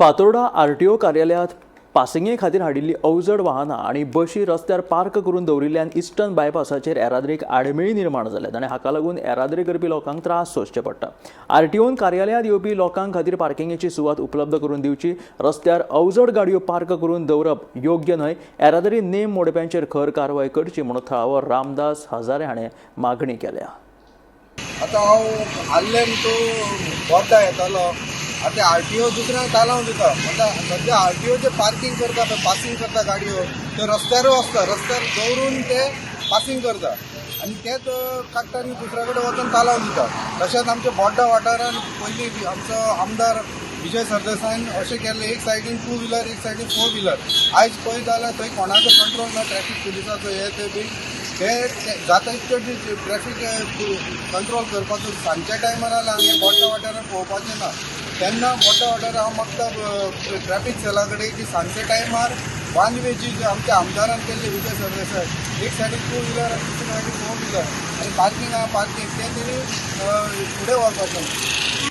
Fatorda RTO कार्यालयांत पासिंगे खातीर हाडिल्ली अवजड वाहनां आनी बशी रस्त्यार पार्क करून दवरिल्ल्यान इस्टर्न बायपासाचेर येरादारीक आडमेळी निर्माण जाल्यात आनी हाका लागून येरादारी करपी लोकांक त्रास सोंसचे पडटा. आरटीओन कार्यालयांत येवपी लोकां खातीर पार्किंगेची सुवात उपलब्ध करून दिवची. रस्त्यार अवजड गाडयो पार्क करून दवरप योग्य न्हय. येरादारी नेम मोडप्यांचेर खर कारवाय करची म्हणून थळावो रामदास हजारे हाणें मागणी केल्या. आतां हांव आर्लेम टू बोड्डा येतालो. आतां आरटीओ दुसऱ्यांक तालांव दिता. आतां सद्या आरटीओ जे पार्कींग करता पळय, पासींग करता गाडयो, त्यो रस्त्यारूय आसता. रस्त्यार दवरून ते पासींग करता आनी तेच काडटा आनी दुसऱ्या कडेन वचून तालांव दिता. तशेंच आमच्या बोड्डा वाठारान पयलीं आमचो आमदार विजय सरदेसायान अशें केल्लें, एक सायडीन टू व्हिलर, एक सायडीन फोर व्हिलर. आयज पळयत जाल्यार थंय कोणाचो कंट्रोल ना, ट्रॅफीक पुलिसाचो हे ते बी ते जाता तितके ट्रॅफीक कंट्रोल करपाचो. सांजच्या टायमार जाल्यार हांगा बोड्डा वाठारान पळोवपाचें ना. तेन्ना बोड्डा वाठारान हांव मागता ट्रॅफीक सेला कडेन की सांजच्या टायमार वन वेची जी आमच्या आमदारान केल्ली विजय सरदेसाय, एक सायडीन टू व्हिलर आनी दुसरे सायडीन फोर व्हिलर आनी पार्कींग आहा, पार्कींग तें तेणी फुडें व्हरपाचें.